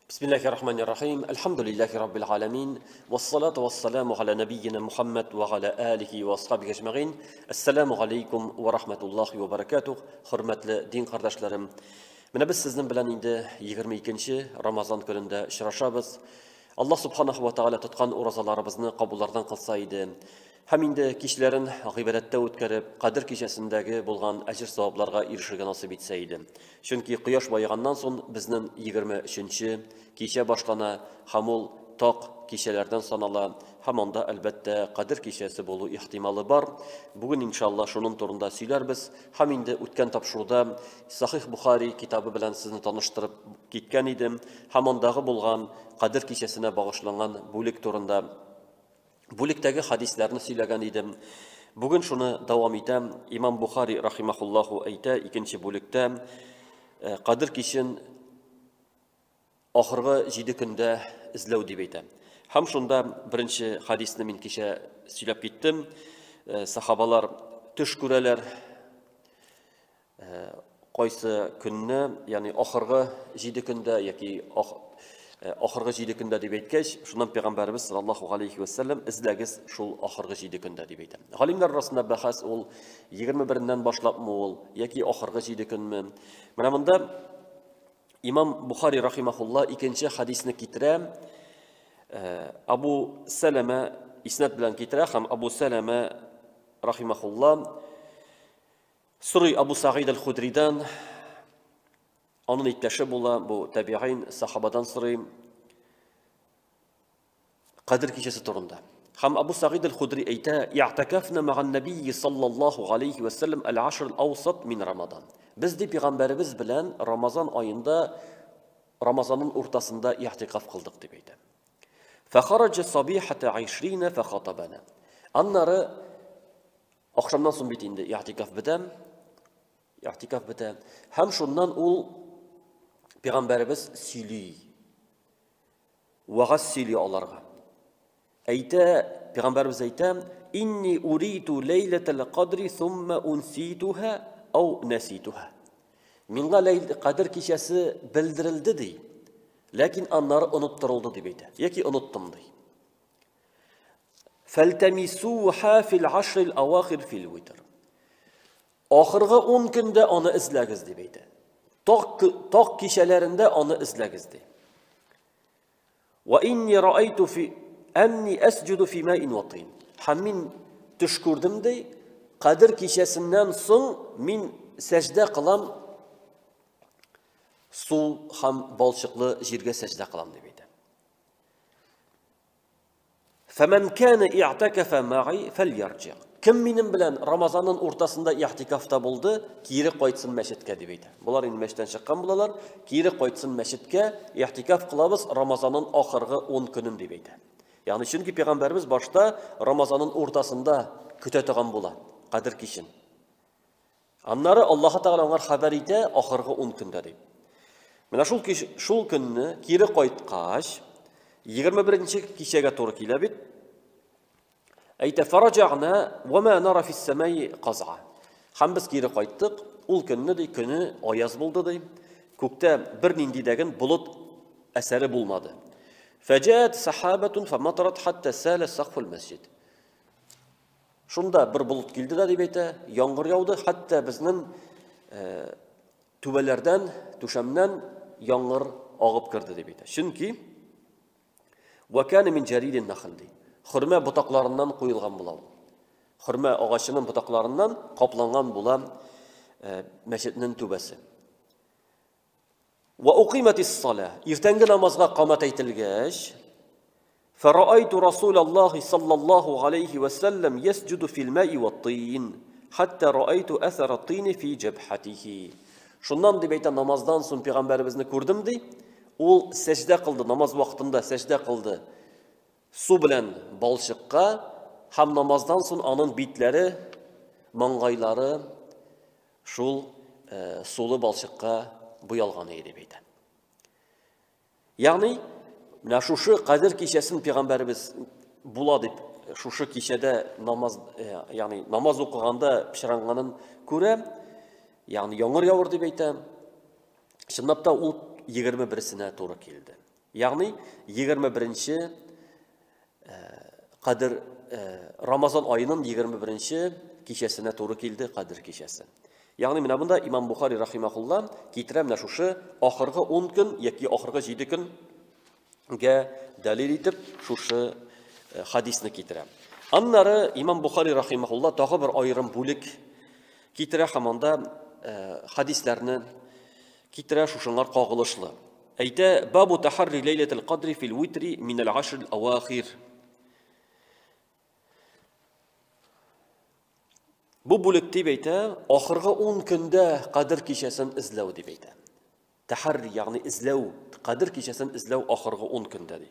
Бисмиллахи рахмани рахим. Әлхәмдүлилләһи раббил галәмин. Вассалату вассаламу аля набийина Мухаммад ва аля алихи ва асхабихи әҗмәгыйн. Ассаламу алейкум ва рахматуллахи ва баракатух. Хөрмәтле дин кардәшләрем. Менә без сезнең белән инде 22 Рамазан көнендә очрашабыз. Аллаһ субханаху ва тааля тоткан уразаларыбызны кабуллардан кылса иде. Һәм инде кичләрен гыйбадәттә үткәреп, Кадер кичәсендәге булган әҗер-савапларга ирешергә насыйп итсә иде. Чөнки кояш баеганнан сон безнен 23 нче кичә башлана һәм ул так кичәләрдән санала һәм анда, әлбәттә, Кадер кичәсе булу ихтималы бар. Бүген, иншалла, шунын турында сөйләрбез. Һәм инде үткән тапшыруда Сахих Бухари китабы белән сезне таныштырып киткән идем һәм андагы булган Кадер кичәсенә багышланган бүлек турында бүлектәге хадисләрне сөйләгән идем. Бүген шуны дәвам итәм. Имам Бухари рахимахуллаху әйтә икенче бүлектә Кадер кичен ахыргы 7 көндә эзләү дип әйтә. Һәм шунда беренче хадисне мин кичә сөйләп киттем. Сахабалар төш күрәләр. Кайсы көнне, ягъни ахыргы 7 көндә яки ахыргы 7 көндә дип әйткәч, шуннан пәйгамбәребез саллаллаһу алейхи ва сәлләм эзләгез шул ахыргы 7 көндә дип әйтә. Галимнәр арасында бәхәс ул 21-ннән башлапмы ул яки ахыргы 7 көнме? Менә монда Имам Бухари рахимахулла икенче хадисне китерә. Абу Сәләмә иснат белән китерә һәм Абу Сәләмә рахимахулла Сорый Абу Сагид әл-Худридан, анын иптәше була, бу табигин, сахабадан сорый Кадер кичәсе турында. Һәм Абу Сагид әл-Худри әйтә: "И'такафна мәган набийи саллаллаһу алейхи ва саллям әл-ашр ал-аусат мин Рамадан." Без ди пәйгамбәребез белән Рамазан аенда Рамазанның уртасында и'тикаф кылдык дип әйтә. Фахараҗа сабихата 20 фахатабана. Аннары Ахшамнан соң бит инде и'тикаф бетә. И'тикаф бетә. Һәм шуннан ул пәйгамбәребез сөйли. Вагаз сөйли аларга. Әйтә, пәйгамбәребез әйтә, "Инни уриту ләйләтәл кадри сумма унситуха ау наситуха." Миңа ләйл кадр кичәсе белдерелде ди. Ләкин аннары оныттырылды дип әйтә. Яки оныттым ди. Фәлтәмисуха фил ашрил авахир фил витр. Ахыргы 10 көндә аны эзләгез дип әйтә. Так, так кичәләрендә аны эзләгез ди. Ва инни раайту фи анни асҗуду фи маин ва тин. Һәм мин төш күрдем ди, Кадер кичәсеннән соң мин сәҗдә кылам, су һәм балчыклы җиргә сәҗдә кылам дип әйтә. Фәмән кәнә и'такафа ма'i фәльярҗи. Кем минем белән Рамазанның уртасында и'тикафта булды, кире кайтсын мәчеткә дип әйтә. Болар инде мәчеттән чыккан булалар, кире кайтсын мәчеткә, и'тикаф кылабыз Рамазанның ахыргы 10 көнен дип әйтә. Ягъни чөнки пәйгамбәребез башта Рамазанның уртасында көтә торган була, Кадер кичен. Аннары Аллаһы Тәгалә аңар хәбәр итә ахыргы 10 көндә дип. Менә шул кич, шул көнне кире кайткач, 21 нче кичәгә туры килә бит. Әйтә фараҗагна ва ма нара фис самаи каза. Һәм без кире кайттык. Ул көнне ди, көне аяз булды ди. Күктә бернинди дәген болыт әсәре булмады. Фәҗәт сахабатун фаматарат хатта сала сакфул мәсҗид. Шунда бер болыт килде дә, дип әйтә, яңгыр яуды, хәтта безнең түбәләрдән, түшәмнән яңгыр агып керде, дип әйтә. Чөнки вакана мин җаридин нахл ди. Хөрмә ботакларыннан куелган була ул. Хөрмә агачының ботакларыннан капланган була мәчетнең түбәсе. Ва укыйматис сала. Иртәнге намазга камат әйтелгәч, Фәраайту Расулаллахи саллаллаху алейхи ва саллям ясҗуду фил маи ва тин, хәтта раайту әсәра тини фи җәбхәтихи. Шуннан дип әйтә, намаздан соң пәйгамбәребезне күрдем ди. Ул сәҗдә кылды, намаз вакытында сәҗдә кылды. Су белән балчыкка һәм намаздан соң аның битләре, маңгайлары шул сулы балчыкка буялган иде дип әйтә. Ягъни, менә шушы Кадер кичәсен пәйгамбәребез була дип, шушы кичәдә намаз, ягъни намаз укыганда пычранганын күрә, ягъни яңгыр явыр дип әйтә. Чынлап та ул 21-сенә туры килде. Ягъни 21-нче Кадер Рамазан аеның 21-нче кичәсенә туры килде Кадер кичәсе. Ягъни менә монда Имам Бухари рахимахулла китерә менә шушы ахыргы 10 көн яки ахыргы 7 көнгә дәлил итеп шушы хадисны китерә. Аннары Имам Бухари рахимахулла тагы бер аерым бүлек китерә һәм анда хадисләрне китерә шушыңар кагылышлы. Әйтә, Бабу тахарри ләйләтел кадри фил витри минәл ашрил авахир. Бу бүлек дип әйтә, ахыргы 10 көндә Кадер кичәсен эзләү дип әйтә. Тахарри, ягъни эзләү, Кадер кичәсен эзләү ахыргы 10 көндә ди.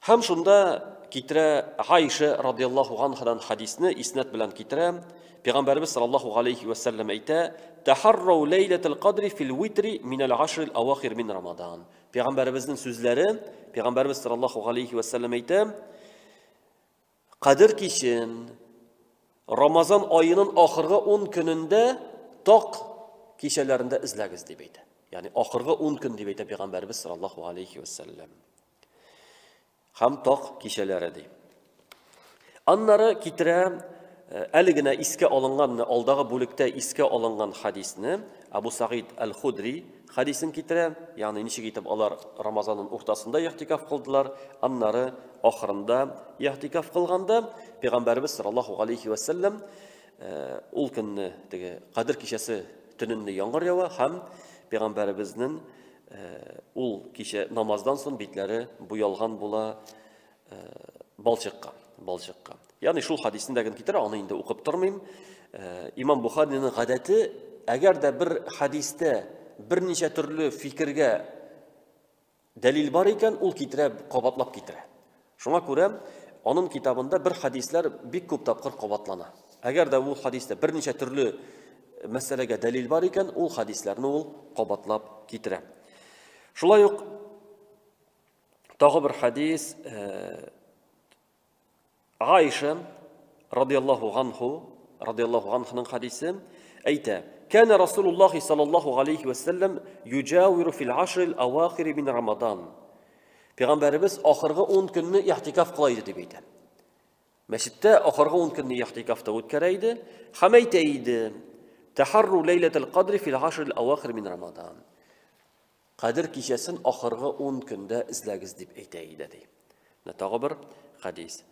Һәм шунда китерә Айша радиаллаһу анхадан хадисне иснат белән китерә. Пәйгамбәрбез саллаллаһу алейхи ва сәлләм әйтә: "Тахаррау ләйләтел кадри фил витри минәл ашрил авахир мин Рамадан." Пәйгамбәребезнең сүзләре, Пәйгамбәрбез саллаллаһу алейхи ва сәлләм әйтә: Кадер кичен Рамазан аеның ахыргы 10 көнендә так кичәләрендә эзләгез дип әйтә. Ягъни ахыргы 10 көн дип әйтә Пәйгамбәрбез саллаллаһу алейхи ва сәлләм. Һәм так кичәләре ди. Аннары китерә әле генә искә алынган, алдагы бүлектә искә алынган хадисне, Абу Сагид әл-Худри хадисен китерә, ягъни ничек итеп алар Рамазанның уртасында ихтикаф кылдылар, аннары ахырында ихтикаф кылганда, Пәйгамбәребез саллаллаһу алейхи ва сәлләм ул көнне теге Кадер кичәсе төненне яңгыр ява һәм Пәйгамбәребезнең ул кичә намаздан соң битләре буялган була балчыкка, балчыкка. Ягъни шул хадисне дә китерә, аны инде укып тормыйм. Имам Бухариның гадәте, әгәр дә бер хадистә берничә төрле фикергә дәлил бар икән, ул китерә, кабатлап китерә. Шуңа күрә аның китабында бер хадисләр бик күп тапкыр кабатлана. Әгәр дә ул хадистә берничә төрле мәсьәләгә дәлил бар икән, ул хадисләрне ул кабатлап китерә. Шулай ук тагы бер хадис Аиша радиаллаһу анху, радиаллаһу анхның хадисе әйтә: "Кана Расулуллаһи саллаллаһу алейхи ва саллям юҗавиру фил ашрил авахир мин Рамадан." Пәйгамбәребез ахыргы 10 көнне ихтикаф кыла иде дип әйтә. Мәчеттә ахыргы 10 көнне ихтикафта үткәрә иде һәм әйтә иде: "Тахарру ләйләтел кадри фил ашрил авахир мин Рамадан." Кадер кичәсен ахыргы 10 көндә эзләгез дип әйтә иде ди. Менә тагы бер хадис.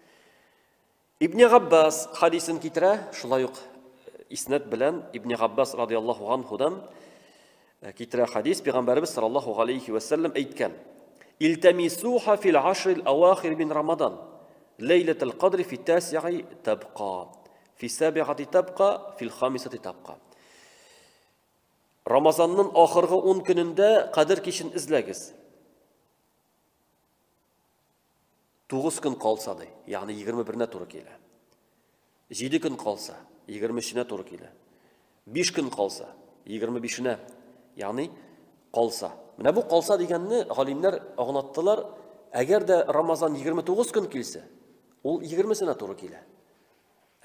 Ибн Габбас хадисын китерә, шулай ук иснат белән Ибн Габбас радиаллаһу анһудан китерә хадис, Пәйгамбәребез саллаллаһу алейхи ва сәлләм әйткән: "Илтамисуха фил ашрил авахир мин Рамадан. Ләйләтул кадри фи таси'i табка, фи саби'ати табка, фил хамисати табка." Рамазанның ахыргы 10 көнендә Кадер кичен эзләгез. 9 көн калса ди, ягъни 21-нә туры килә. 7 көн калса, 23-нә туры килә. 5 көн калса, 25-нә, ягъни калса. Менә бу калса дигәнне галимнәр аңлаттылар, әгәр дә Рамазан 29 көн килсә, ул 20-сенә туры килә.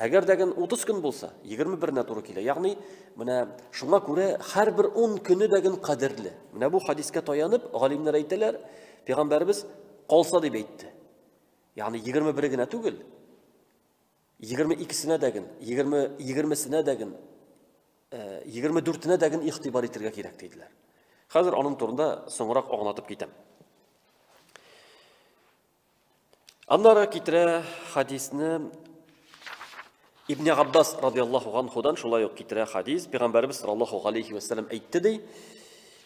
Әгәр дә 30 көн булса, 21-нә туры килә. Ягъни, менә шуңа күрә һәрбер 10 көне дә кадерле. Менә бу хадискә таянып, галимнәр әйтәләр, пәйгамбәребез калса дип әйтте. Ягъни 21 генә түгел, 22-сенә дә 20 20-сенә дә 24-нә дә игътибар итәргә кирәк диделәр. Хәзер аның турында соңрак аңлатып китәм. Аннары китерә хадисне Ибн Габбас радиаллаһу анхудан шулай ук китерә хадис. Пәйгамбәребез саллаллаһу алейхи ва саллям әйтте ди: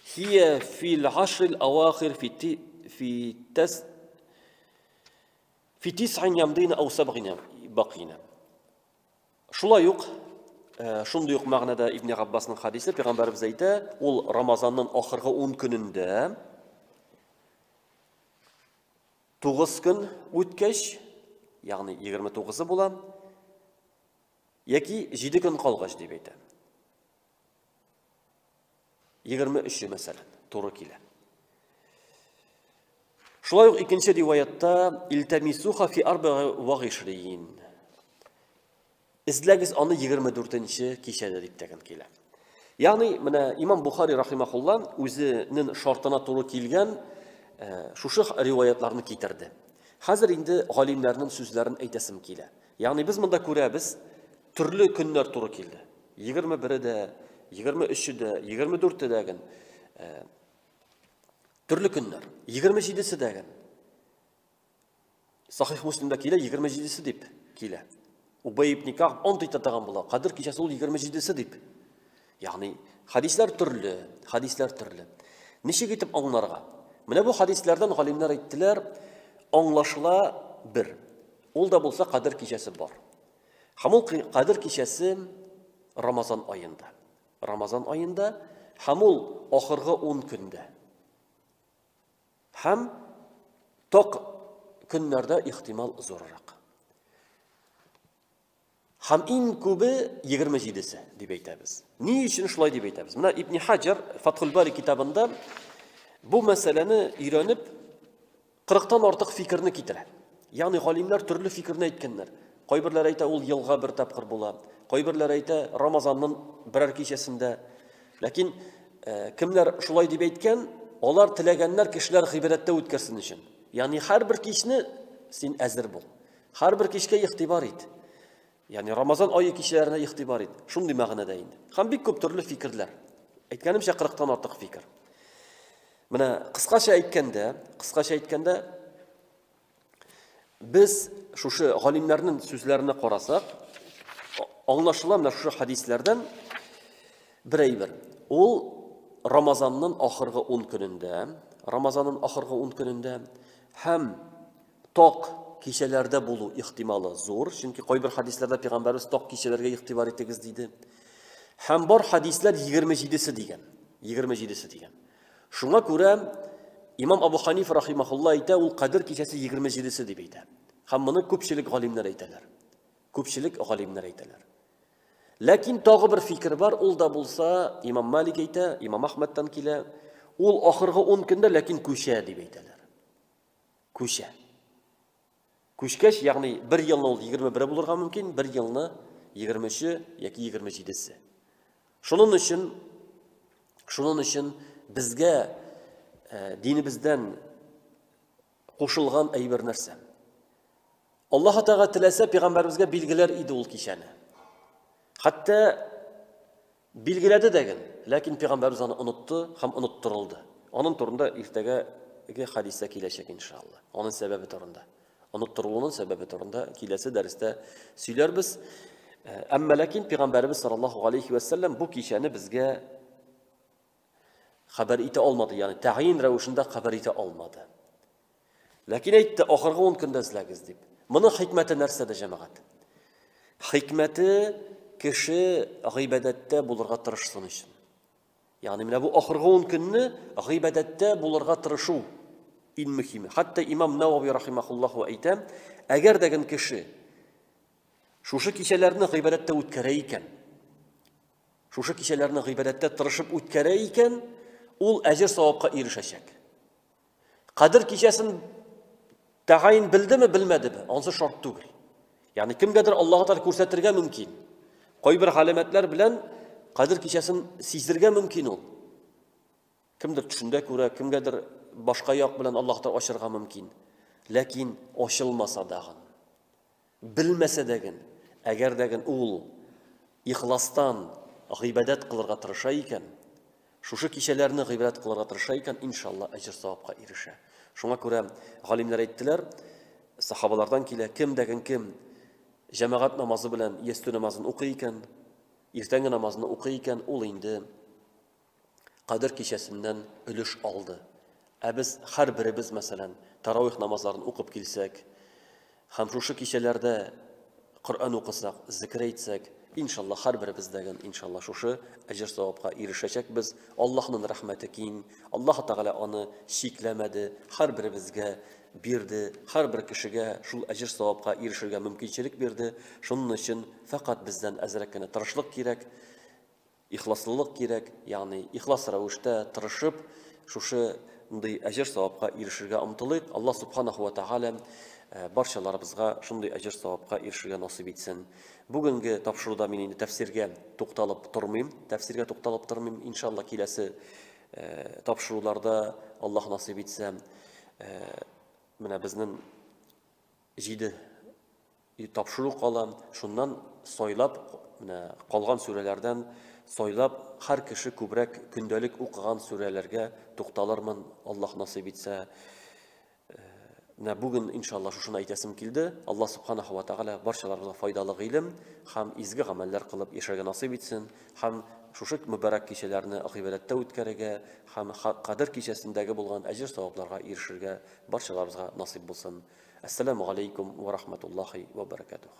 "Хия фил ашрил авахир фи фи тас фи тис'ин ямдина ау сабгина бакина." Шулай ук шундый ук мәгънәдә Ибн Габбасның хадисе пәйгамбәребез әйтә, ул Рамазанның ахыргы 10 көнендә 9 көн үткәч, ягъни 29-ы була, яки 7 көн калгач дип әйтә. 23-е мәсәлән, туры килә. Шулай ук икенче риваятта илтамисуха фи арба'и ва гыйшрин. Эзләгез аны 24-нче кичәдә дип тәген килә. Ягъни менә Имам Бухари рахимахулла үзенең шартына туры килгән шушы риваятларны китерде. Хәзер инде галимнәрнең сүзләрен әйтәсем килә. Ягъни без монда күрәбез, төрле көннәр туры килде. 21-е дә, 23-е дә, 24-е дә ген. Төрле көннәр. 27-се дә ген. Сахих Муслимда килә, 27-се дип килә. Убай ибн Кәгъб ант итә торган була. Кадер кичәсе ул 27-се дип. Ягъни хадисләр төрле, хадисләр төрле. Ничек итеп аңларга? Менә бу хадисләрдән галимнәр әйттеләр, аңлашыла бер. Ул да булса Кадер кичәсе бар. Һәм ул Кадер кичәсе Рамазан аенда. Рамазан аенда һәм ул ахыргы 10 көндә. Һәм ток көннәрдә ихтимал зуррак. Һәм иң күбе 27-се дип әйтәбез. Ни өчен шулай дип әйтәбез? Менә Ибн Хаҗар Фатхул Бари китабында бу мәсьәләне өйрәнеп 40-тан артык фикерне китерә. Ягъни галимнәр төрле фикерне әйткәннәр. Кайберләре әйтә, ул елга бер тапкыр була. Кайберләре әйтә, Рамазанның берәр кичәсендә. Ләкин э, кемнәр шулай дип әйткән, алар теләгәннәр кешеләр гыйбадәттә үткәрсен өчен. Ягъни һәрбер кичне син әзер бул. Һәрбер кичкә игътибар ит. Ягъни Рамазан ае кичәләренә игътибар ит. Шундый мәгънәдә инде. Һәм бик күп төрле фикерләр. Әйткәнемчә 40-тан артык фикер. Менә кыскача әйткәндә, кыскача әйткәндә Без шушы галимнәрнең сүзләренә карасак, аңлашыла менә шушы хадисләрдән бер әйбер. Ул Рамазанның ахыргы 10 көнендә, Рамазанның ахыргы 10 көнендә һәм ток кичәләрдә булу ихтималы зур, чөнки кайбер хадисләрдә пәйгамбәрбез ток кичәләргә игътибар итегез диде. Һәм бар хадисләр 27-се дигән. 27-се дигән. Шуңа күрә имам Абу Ханиф рахимахулла әйтә, ул Кадер кичәсе 27-се дип әйтә. Һәм моны күпчелек галимнәр әйтәләр. Күпчелек галимнәр әйтәләр. Ләкин тагы бер фикер бар, ул да булса, имам Малик әйтә, имам Ахмәдтән килә, ул ахыргы 10 көндә ләкин күчә дип әйтәләр. Күчә. Күчкәч, ягъни бер елны ул 21 булырга мөмкин, бер елны 23-е яки 27-се. Шунын өчен, шунын өчен безгә э, динебездән кушылган әйбер нәрсә? Аллаһ Тәгалә теләсә пәйгамбәребезгә билгеләр иде ул кичәне. Хәтта Билгеләде дә гел, ләкин пәйгамбәребез аны онытты һәм оныттырылды. Аның турында иртәгәге хәдистә киләчәк, иншалла. Аның сәбәбе турында. Оныттырылуның сәбәбе турында киләсе дәрестә сөйләрбез. Э, әмма ләкин пәйгамбәребез саллаллаһу алейхи вә сәлләм бу кичәне безгә хәбәр итә алмады, ягъни тәгъйин рәвешендә хәбәр итә алмады. Ләкин әйтте, ахыргы ун көндә эзләгез дип. Моның хикмәте нәрсәдә, җәмәгать? Хикмәте кеше гыйбадәттә булырга тырышсын өчен. Ягъни менә бу ахыргы ун көнне гыйбадәттә булырга тырышу иң мөһиме. Хәтта имам Навави рахимахуллаху әйтә, әгәр дә кеше шушы кичәләрне гыйбадәттә үткәрә икән, шушы кичәләрне гыйбадәттә тырышып үткәрә икән, ул әҗер савапка ирешәчәк. Кадер кичәсен тәгаен белдеме, белмәдеме? Ансы шарт түгел. Ягъни кемгәдер Аллаһ Тәгалә күрсәтергә мөмкин. Кайбер галәмәтләр белән Кадер кичәсен сиздергә мөмкин ул. Кемдер төшендә күрә, кемгәдер башка як белән Аллаһ Тәгалә ачырга мөмкин. Ләкин ачылмаса дагын, Белмәсә дә ген, әгәр дә ген ул ихластан гыйбадәт кылырга тырыша икән, шушы кичәләрне гыйбадәт кылырга тырыша икән, иншалла, әҗер-савапка ирешә. Шуңа күрә галимнәр әйттеләр, сахабалардан килә, кем дә ген кем җәмәгать намазы белән ястү намазын укый икән, иртәнге намазны укый икән, ул инде Кадер кичәсеннән өлеш алды. Ә без һәрберебез, мәсәлән, таравих намазларын укып килсәк һәм шушы кичәләрдә Коръән укысак, зикер әйтсәк, иншалла, һәрберебез дә, иншалла, шушы әҗер-савапка ирешәчәкбез. Аллаһның рәхмәте киң, Аллаһ Тәгалә аны чикләмәде, һәрберебезгә бирде, һәрбер кешегә шул әҗер-савапка ирешергә мөмкинчелек бирде. Шуның өчен фәкать бездән әзрәк кенә тырышлык кирәк. Ихласлылык кирәк, ягъни ихлас рәвештә тырышып, шушы ндый әҗер-савапка ирешергә омтылыйк. Аллаһ Субханаху ва Тәгалә барчаларыбызга шундый әҗер-савапка ирешергә насыйп итсен. Бүгенге тапшыруда мин инде тәфсиргә тукталып тормыйм, тәфсиргә тукталып тормыйм. Иншалла, киләсе тапшыруларда Аллаһ насыйп итсә, Менә безнең җиде тапшыру кала, шуннан сайлап, менә калган сүрәләрдән сайлап, һәр кеше күбрәк көндәлек укыган сүрәләргә тукталырмын, Аллаһ насыйп итсә. Менә бүген, иншалла, шушыны әйтәсем килде. Аллаһ субханаһу ва тәгалә барчаларыбызга файдалы гыйлем һәм изге гамәлләр кылып яшәргә насыйп итсен һәм шушы мөбарәк кичәләрне гыйбадәттә үткәрергә һәм Кадер кичәсендәге булган әҗер-савапларга ирешергә барчаларыбызга насыйп булсын. Әссәламү галәйкүм вә рахматуллаһи вә бәрәкәтүһ.